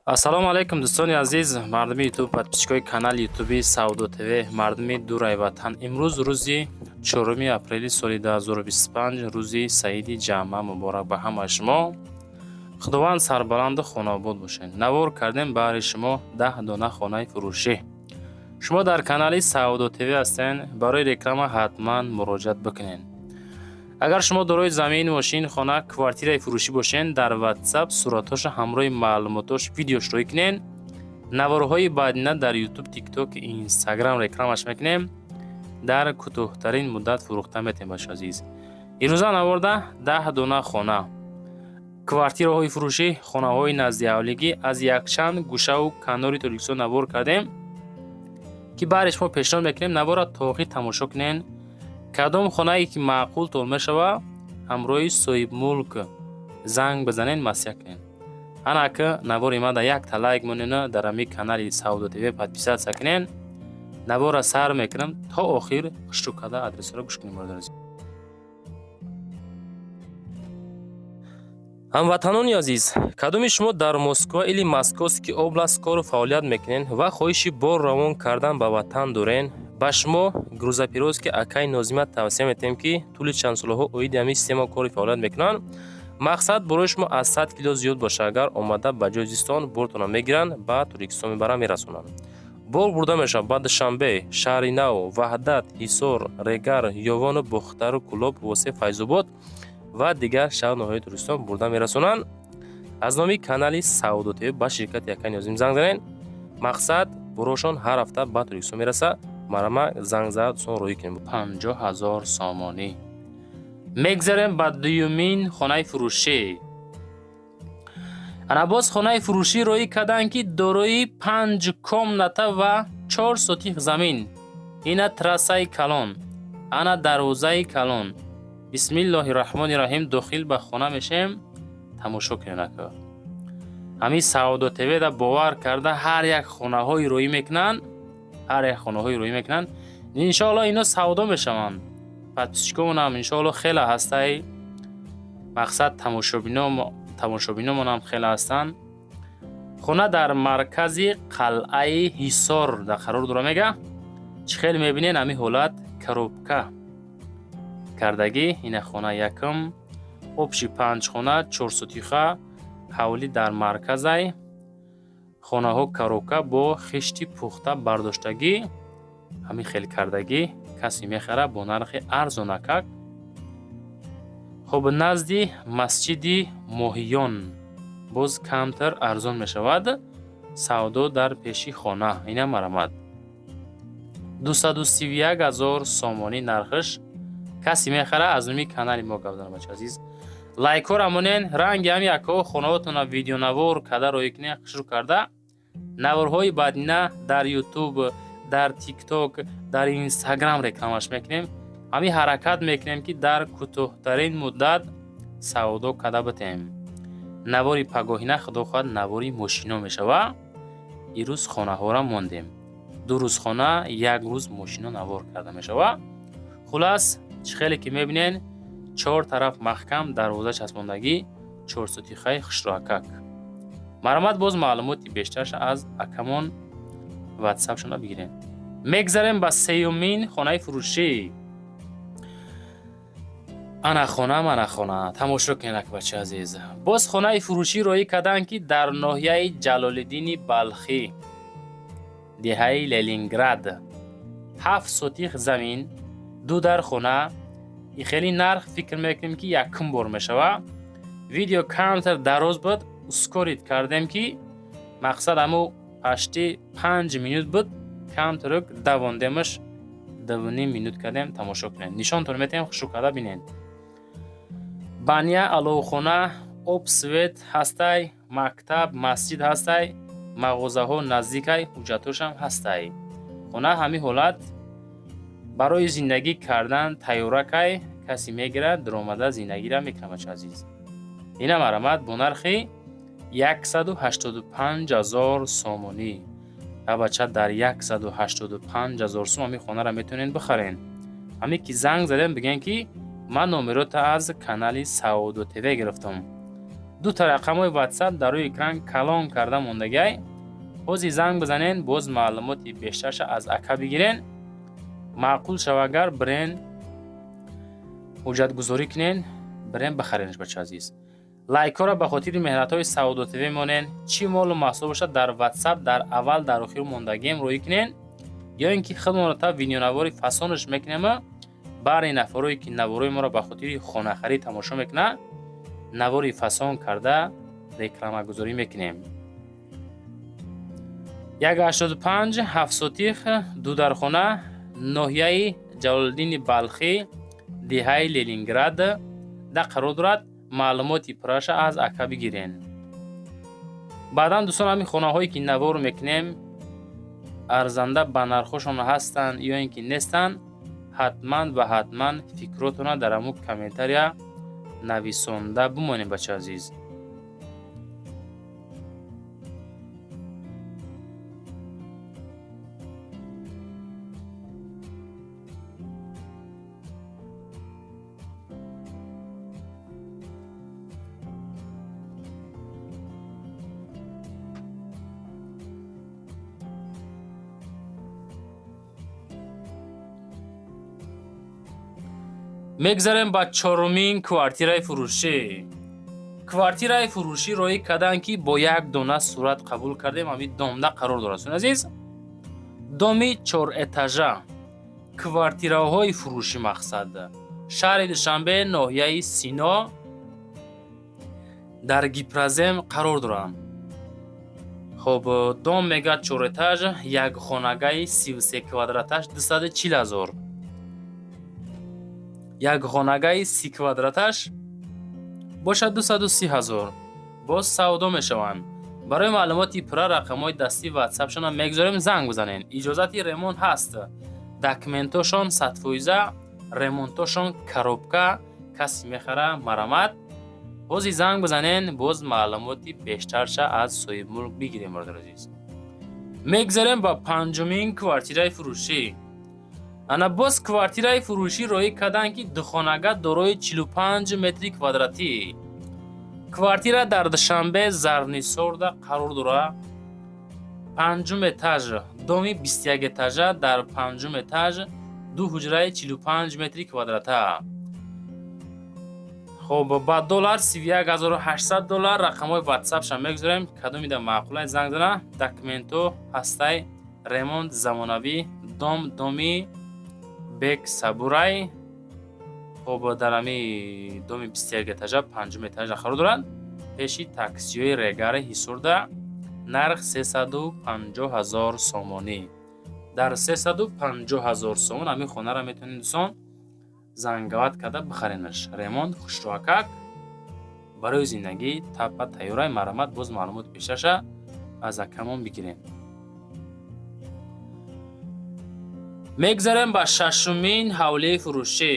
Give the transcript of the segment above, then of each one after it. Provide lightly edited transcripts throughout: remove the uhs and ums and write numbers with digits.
Ассалому алайкум, дӯстони азиз, мардуми Ютуб, подписчикои канали Ютуби Савдо ТВ, мардуми дурай ватан. Имрӯз рӯзи 4 апрели соли 2025, рӯзи саиди ҷамъа муборак ба ҳамаи шумо. Худованд сарбаланду хонаобод бошед. Навор кардем баҳри шумо 10 дона хонаи фурӯшӣ. Шумо дар канали Савдо ТВ ҳастен, барои реклама ҳатман муроҷиат бикунед. Агар шумо дорои замин, мошин, хона, квартираи фурӯшӣ бошед, дар WhatsApp суратҳоша ҳамроҳи маълумотош видеош рӯй кунед. Наворҳои баъдина дар Ютуб, Тикток, Инстаграм рекламаш мекунем. Дар кӯтоҳтарин муддат фурӯхта метем, бачо азиз. Имрӯза наворда 10 дона хона, квартираҳои фурӯшӣ, хонаҳои наздиҳавлигӣ аз якчанд гӯшаву канори Тоҷикистон навор кардем, ки баҳри шумо пешниҳод мекунем. Навора то охир тамошо кунед. Кадом хонае ки маъқултон мешава, ҳамроҳи соҳибмулк занг бизанед, маслиҳат кунед. Ана ака, навори мада якта лайк монена, дар ҳамин канали Савдо ТВ подписаться кунед. Навора сар мекунам, то охир хушрӯ карда адресҳоро гӯш кунем, бародари азиз. Ҳамватанони азиз, кадоми шумо дар Москва или Московский область кору фаъолият мекунед ва хоҳиши бор равон кардан ба ватан дорен, ба шумо грузоперевозки акаи Нозима тавсия метиҳем, ки тӯли чанд солаҳо оиди ҳамин система кори фаъолият мекунанд. Мақсад, борои шумо аз 100 кило зиёд боша, агар омада ба ҷои зистон бортона мегиранд, ба Тоҷикистон мебаранд, мерасонанд. Бор бурда мешавад ба Душанбе, Шаҳри Нав, Ваҳдат, Ҳисор, Регар, Ёвону Бохтару Кӯлоб, Восе, Файзобод ва дигар шаҳру ноҳияҳои Тоҷикистон бурда мерасонанд. Аз номи канали Савдо ТВ ба ширкати акаи Нозим занг занед. Мақсад, борошон ҳар ҳафта ба Тоҷикистон мерасад. Марама занг зад, дӯстон, роҳӣ кунем. 50 000 сомонӣ. Мегзарем ба дуюмин хонаи фурӯшӣ. Ана, боз хонаи фурӯшӣ роҳӣ карданд, ки дорои панҷ комната ва 4 сотих замин. Ина трассаи калон, ана дарвозаи калон. Бисмиллоҳи раҳмони раҳим, дохил ба хона мешем. Тамошо кунед, ака. Ҳамин Савдо ТВ-да бовар карда ҳар як хонаҳои роҳӣ мекунанд, ҳар як хонаҳои роҳӣ мекунанд. Иншоалло, ино савдо мешаванд. Подписчикомонам, иншоалло, хеле ҳастай. Мақсад, тамошобиномонам хеле ҳастанд. Хона дар маркази қалъаи Ҳисор дар қарор дора, мега. Чӣ хеле мебинед, ҳамин ҳолат коробка кардагӣ. Ина хона якум, общий панҷ хона, чорсотиха, ҳавлӣ дар марказай. Хонаҳо коробка бо хишти пухта бардоштагӣ, ҳамин хел кардагӣ. Касе мехара, бо нархи арзонакак. Хуб, назди масҷиди Моҳиён боз камтар арзон мешавад. Савдо дар пеши хона. Ина марамад, 231 000 сомонӣ нархаш. Касе мехара, аз номи канали мо гап занам. Бача азиз, лайкҳоро монен, ранги ҳами якҳо хонаҳотона видеонавор карда роҳӣ кунед, хушрӯ карда. Наворҳои баъдина дар Ютуб, дар Тикток, дар Инстаграм рекламаш мекунем. Ҳамин ҳаракат мекунем, ки дар кӯтоҳтарин муддат савдо карда битем. Навори пагоҳина, худо хоҳад, навори мошино мешава. Ирӯз хонаҳоро мондем, 2 рӯз хона, як рӯз мошино навор карда мешава. Хулас, чӣ хеле ки мебинед, чор тараф маҳкам, дарвоза часпондагӣ, чорсотихаи хушроакак. Марамат, боз маълумоти бештарша аз акамон ватсапшона бигирем. Мегзарем ба сеюмин хонаи фурӯшӣ. Ана хона, мана хона, тамошо кунед, ак бача азиз. Боз хонаи фурӯшӣ роҳӣ карданд, ки дар ноҳияи Ҷалолиддини Балхӣ, деҳаи Ленинград, 7 сотих замин, ду дар хона. И хеле нарх фикр мекунем, ки якум бор мешава. Видео камтар дароз буд, ускорить кардем, ки мақсад, ҳаму пашти 5 минут буд, камтарук давондемаш, 2,5 минут кардем. Тамошо кунед, нишонтон метаҳем, хушрӯ карда бинед. Баня, аловхона, об, свет ҳастай, мактаб, масҷид ҳастай, мағозаҳо наздикай, ҳуҷҷатҳошам ҳастай. Хона ҳамин ҳолат барои зиндагӣ кардан тайёракай. Касе мегирад, даромада зиндагира мекунад, бача азиз. Ина марамат, бо нархи 185 000 сомонӣ. Ва бача, дар 185 000 сум ҳамин хонаро метавонед бихарен. Ҳамин ки занг задем, бигӯен, ки ман номерота аз канали Савдо ТВ гирифтам. Дута рақамҳои WhatsApp дар рӯи экран калон карда мондагиай. Ҳозир занг бизанен, боз маълумоти бештарша аз ака бигирен. Маъқул шава агар, бирен ҳуҷҷатгузорӣ кунен, бирен бихаренш, бача азиз. Лайкҳоро ба хотири меҳнатҳои Савдо ТВ монен. Чӣ молу маҳсул бошад, дар WhatsApp дар аввал, дар охир мондагием, роӣ кунен, ё ин ки худмонро та видеонавори фасонаш мекунем. Баъри нафарое ки наворои моро ба хотири хонахарид тамошо мекунад, навори фасон карда рекламагузорӣ мекунем. 1,85, 7 сотих, дудархона, ноҳияи Ҷалолиддини Балхӣ, деҳаи Ленинград да қарор дорад. Маълумоти пурраша аз ака бигирен. Баъдан, дӯстон, ҳамин хонаҳое ки навор мекунем, арзанда ба нархҳошон ҳастанд ё ин ки нестанд, ҳатман ва ҳатман фикротона дар ҳамун комментария нависонда бимонем, бача азиз. Мегзарем ба чорумин квартираи фурӯшӣ. Квартираи фурӯшӣ роӣ карданд, ки бо як дона сурат қабул кардем. Ҳамин домда қарор дорад, азиз, доми чорэтажа, квартираҳои фурӯшӣ. Мақсад шаҳри Душанбе, ноҳияи Сино, дар Гипрозем қарор доранд. Хоб, дом мегӯяд чорэтаж, якхонагаи 33 квадраташ 240 000, якхонагаи 30 квадраташ бошад 230 000. Боз савдо мешаванд. Барои маълумоти пурра рақамҳои дастии ватсапшона мегузорем, занг бизанед. Иҷозати ремонт ҳаст, документошон 100%, ремонтошон коробка. Касе мехара, марамат. Ҳозир занг бизанен, боз маълумоти бештарша аз соҳибмулк бигирем, бародари азиз. Мегзарем ба панҷумин квартираи фурӯшӣ. Ана боз квартираи фурӯшӣ роӣ карданд, ки духонага дорои 45 метри квадратӣ. Квартира дар Душанбе, Зарнисорда қарор дорад. Панҷум этаж, доми 21 этажа, дар панҷум этаж, ду ҳуҷраи 45 метри квадрата. Хоб, ба доллар 31 800 доллар. Рақамҳои ватсапша мегузорем, кадомида маъқулай, занг зана. Документҳо ҳастай, ремонт замонавӣ, дом доми бек сабурай. Хоб, дар ҳами доми 21 этажа, панҷум этажа қарор дорад, пеши таксиҳои Регари Ҳисорда. Нарх 350 000 сомонӣ. Дар 350 000 сомон ҳамин хонаро метавонед, дӯстон, занговать карда бихаренаш. Ремонт хушроакак, барои зиндагӣ тапа тайёрай. Марамат, боз маълумоти бештарша аз акамон бигирем. Мегзарем ба шашумин ҳавлии фурӯшӣ.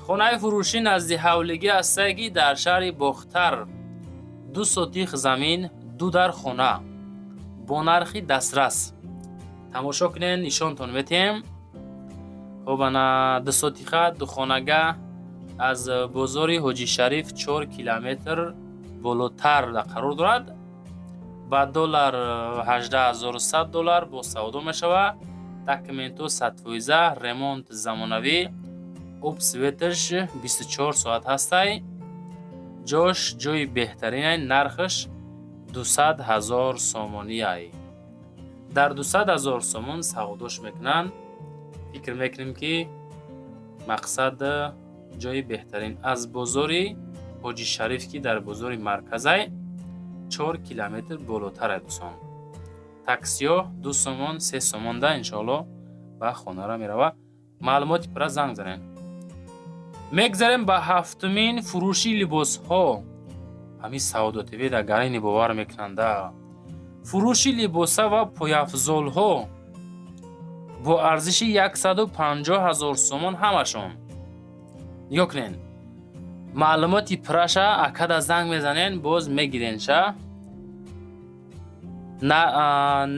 Хонаи фурӯшӣ назди ҳавлигӣ ҳастае, ки дар шаҳри Бохтар, 2 сотих замин, ду дар хона бо нархи дастрас. Тамошо кунед, нишонтон метиҳем. Хоб, ана дусотиха, духонага, аз бозори Ҳоҷи Шариф 4 километр болотар қарор дорад. Ба доллар 18 100 доллар бо савдо мешавад. Документҳо 100%, ремонт замонавӣ, об, светаш 24 соат ҳастай. Ҷош ҷои беҳтаринай. Нархаш 200 000 сомониай. Дар 200 000 сомон савдош мекунанд. Фикр мекунем, ки мақсад ҷои беҳтарин, аз бозори Ҳоҷи Шариф, ки дар бозори марказай, 4 километр болотар, дӯстон. Таксиҳо 2 сомон, 3 сомонда иншоалло ба хонара меравад. Маълумоти пурра занг занед. Мегзарем ба ҳафтумин фурӯши либосҳо. Ҳамин Савдо ТВ дар гарини бовар мекунанда. Фурӯши либоса ва пойафзолҳо бо арзиши 150 ҳазор сомон ҳамашон. Нигоҳ кунед, маълумоти пурраша акада занг мезанен, боз мегиренша.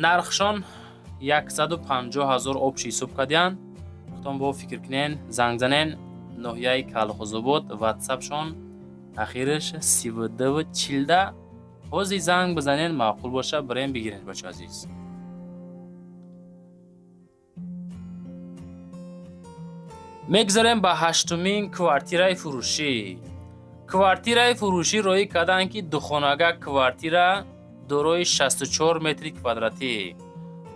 Нархшон 150 ҳазор общий ҳисоб кардиянд. Худтон бо фикр кунен, занг занен. Ноҳияи Калхозобод, ватсапшон Ахираш 32 40. Ҳозир занг бизанен, маъқул боша, бирем бигирен, бачо азиз. Мегзарем ба ҳаштумин квартираи фурӯшӣ. Квартираи фурӯшӣ роӣ карданд, ки духонага квартира дорои 64 метри квадратӣ,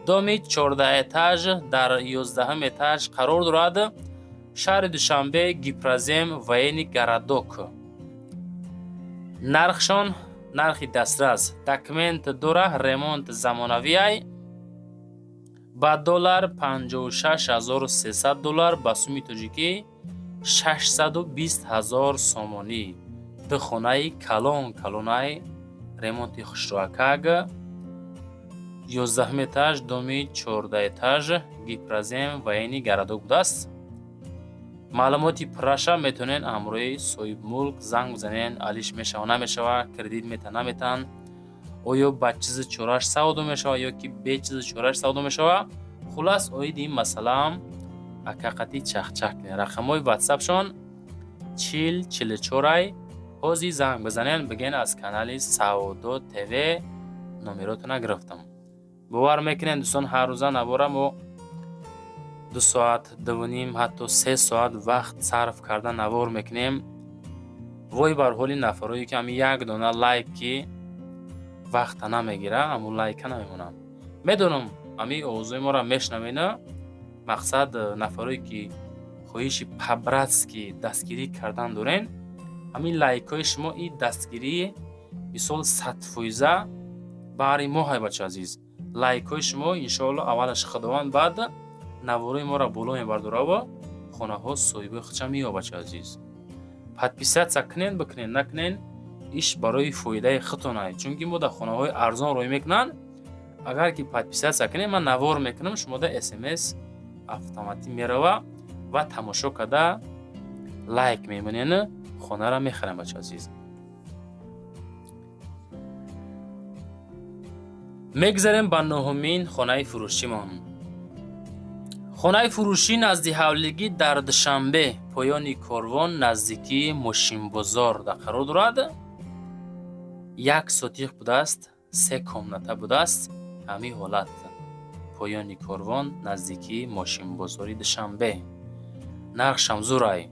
доми 14 этаж, дар 11-ум этаж қарор дорад. Шаҳри Душанбе, Гипрозем, Военный городок. Нархшон нархи дастрас, документ дора, ремонт замонавиай. Ба доллар 56 300 доллар, ба суми тоҷикӣ 620 000 сомонӣ. Ду хонаи калон калонай, ремонти хушрӯакаг, 11-ум этаж, доми 14 этаж, Гипрозем, Военный городок будааст. Маълумоти пурраша метавонед ҳамроҳи соҳибмулк занг бизанед. Алиш мешава, намешава, кредит мета, наметаҳанд, оё ба чизи чораш савдо мешава ё ки бе чизи чораш савдо мешава. Хулас, оиди ин масъалаам акақати чахчах кунед. Рақамҳои ватсапшон 40 44-ай. Ҳозир занг бизанед, бигӯен, аз канали Савдо ТВ номеротона гирифтам. Бовар мекунед, дӯстон, ҳар рӯза навора мо 2 соат, 2.5, ҳатто 3 соат вақт сарф карда навор мекунем. Вой бар ҳоли нафарое, ки ҳамин як дона лайк ки вақта намегира, ҳамун лайка намемонанд. Медонам, ҳамин овозҳои моро мешнавена. Мақсад, нафарое ки хоҳиши по-братски дастгирӣ кардан дорен, ҳамин лайкҳои шумо и дастгирии мисол 100% баҳри мо ҳай, бача азиз. Лайкҳои шумо, иншоалло, аввалаш Худованд, баъд наворои моро боло мебардораво, хонаҳо соҳибои худша меёб, бача азиз. Подписаться кунен, бикунен, накунен, иш барои фоидаи худтонай, чунки мо дар хонаҳои арзон рӯй мекунанд. Агар ки подписаться кунем, ман навор мекунам, шумо да СМС автоматӣ мерава ва тамошо карда лайк мемонен, хонаро мехарем, бача азиз. Мегзарем ба нуҳумин хонаи фурӯшимон. Хонаи фурӯшӣ назди ҳавлигӣ дар Душанбе, поёни корвон, наздикии мошинбозор да қарор дорад. 1 сотих будааст, се комната будааст. Ҳамин ҳолат, поёни корвон, наздикии мошинбозори Душанбе. Нархшам зурай.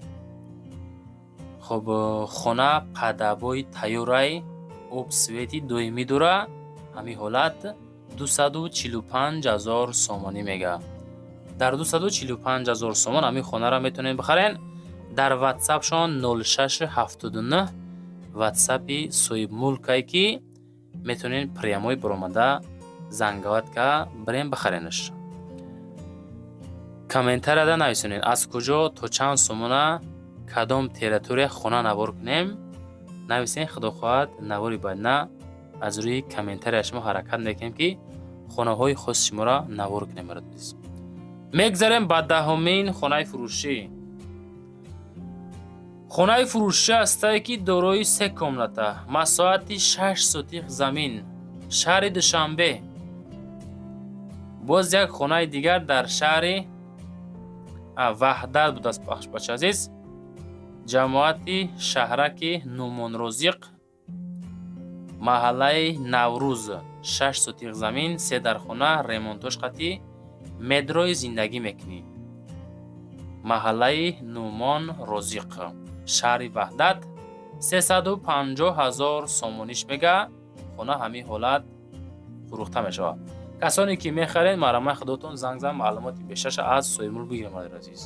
Хоб, хона под обои тайёрай, об, свети доимӣ дора. Ҳамин ҳолат, 245 000 сомонӣ мега. Дар 245 000 сомон ҳамин хонаро метавонед бихарен. Дар ватсапшон 0679, ватсапи соҳибмулкае, ки метавонед прямой баромада зангаватка бирем бихаренаш. Комментарияда нависонед, аз куҷо, то чанд сомона, кадом территория хона навор кунем, нависен. Худо хоҳад, навори баъдна аз рӯи комментария шумо ҳаракат мекунем, ки хонаҳои хоси шуморо навор кунем, бародари. Мегзарем ба 10-умин хонаи фурӯшӣ. Хонаи фурӯшӣ ҳастае, ки дорои се комната, масоҳати 6 сотих замин, шаҳри Душанбе. Боз як хонаи дигар дар шаҳри Ваҳдат будааст, бача азиз. Ҷамоати шаҳраки Нумонрозиқ, маҳаллаи Наврӯз. 6 сотих замин, се дархона, ремонтош қатъӣ, медрои зиндагӣ мекунӣ. Маҳаллаи Нумон Розиқ, шаҳри Ваҳдат. 350 000 сомониш мега. Хона ҳамин ҳолат фурӯхта мешавад. Касоне ки мехаред, марҳамат, худотон занг зан, маълумоти бештарша аз соҳибмулк бигиред, бародари азиз.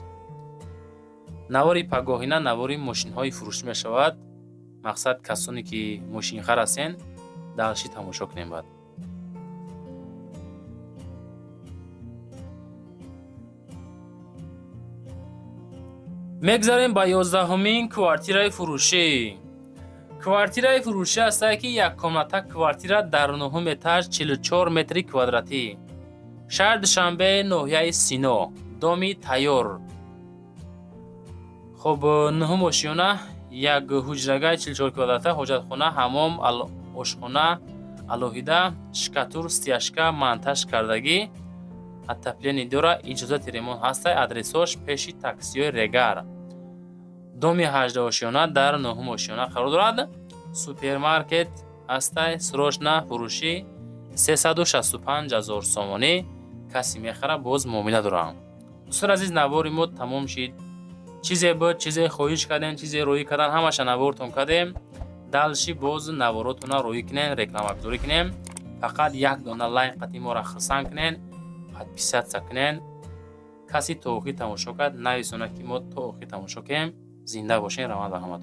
Навори пагоҳина навори мошинҳои фурӯшӣ мешавад. Мақсад, касоне ки мошинхар ҳастен, дальше тамошо кунем. Баъд мегзарем ба 11-умин квартираи фурӯшӣ. Квартираи фурӯшӣ ҳастае, ки яккомната квартира дар нуҳум этаж, 44 метри квадратӣ, шаҳри Душанбе, ноҳияи Сино, доми тайёр. Хуб, нуҳум ошёна, як ҳуҷрагаи 44 квадрата, ҳоҷатхона, ҳамом, ошхона алоҳида, штукатур, стяжка, монтаж кардагӣ, отопление дора, иҷозати ремонт ҳастай. Адресош пеши таксиҳои Регар. Доми 18 ошёна дар нуҳум ошёна қарор дорад. Супермаркет ҳастай, срочно фурӯшӣ, 365 ҳазор сомонӣ. Касе мехара, боз муомила дорам. Дӯстони азиз, навори мо тамом шид. Чизе буд, чизе хоҳиш кардем, чизе роӣ кардан, ҳамаша навортон кардем. Дальше боз наворотона роӣ кунем, рекламагузорӣ кунем. Фақат як дона лайк қати моро хурсанд кунен, подписаться кунен. Касе то охир тамошо кард, нависона, ки мо то охир тамошо кунем. Зинда бошен, раҳмат ба ҳаматон.